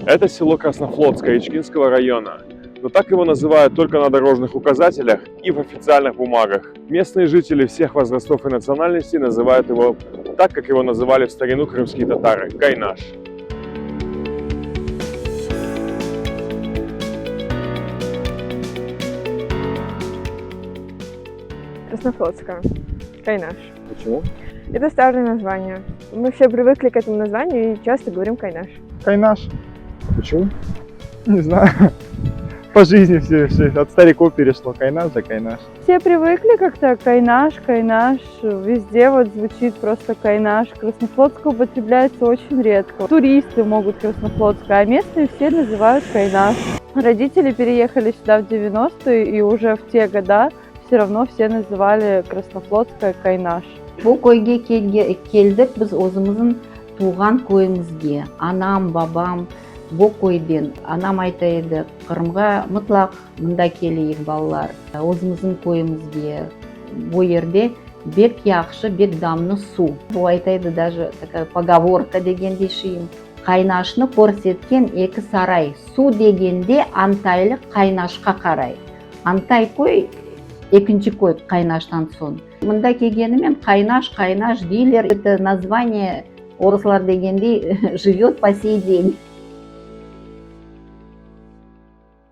Это село Краснофлотское Ичкинского района. Но так его называют только на дорожных указателях и в официальных бумагах. Местные жители всех возрастов и национальностей называют его так, как его называли в старину крымские татары – Кайнаш. Краснофлотская. Кайнаш. Почему? Это старое название. Мы все привыкли к этому названию и часто говорим Кайнаш. Кайнаш. Почему? Не знаю. По жизни все, все от стариков перешло. Кайнаш да кайнаш. Все привыкли как-то Кайнаш, Кайнаш, везде вот звучит просто Кайнаш. Краснофлотское употребляется очень редко. Туристы могут Краснофлотское, а местные все называют Кайнаш. Родители переехали сюда в 90-е, и уже в те года все равно все называли Краснофлотское Кайнаш. Bu köyge keldik biz özümizniñ tuvğan köyümizge. Anam, babam bu köyden. Anam ayta edi, Qırımğa mıtlaq mında keleyik, balalar, özümizniñ köyümizge. Bu yerde bek yahşı, bek damlı suv. Bu ayta edi, daje takaya pogovorka degende şeyim, Qaynaşnı körsetken eki saray, suv degende Antaylı Qaynaşqa qaray. Antay köy, ekinci köy Qaynaştan soñ. Mında kelgenimen Qaynaş, Qaynaş deyler, eto nazvaniye, oruslar degendey, живет по сей день.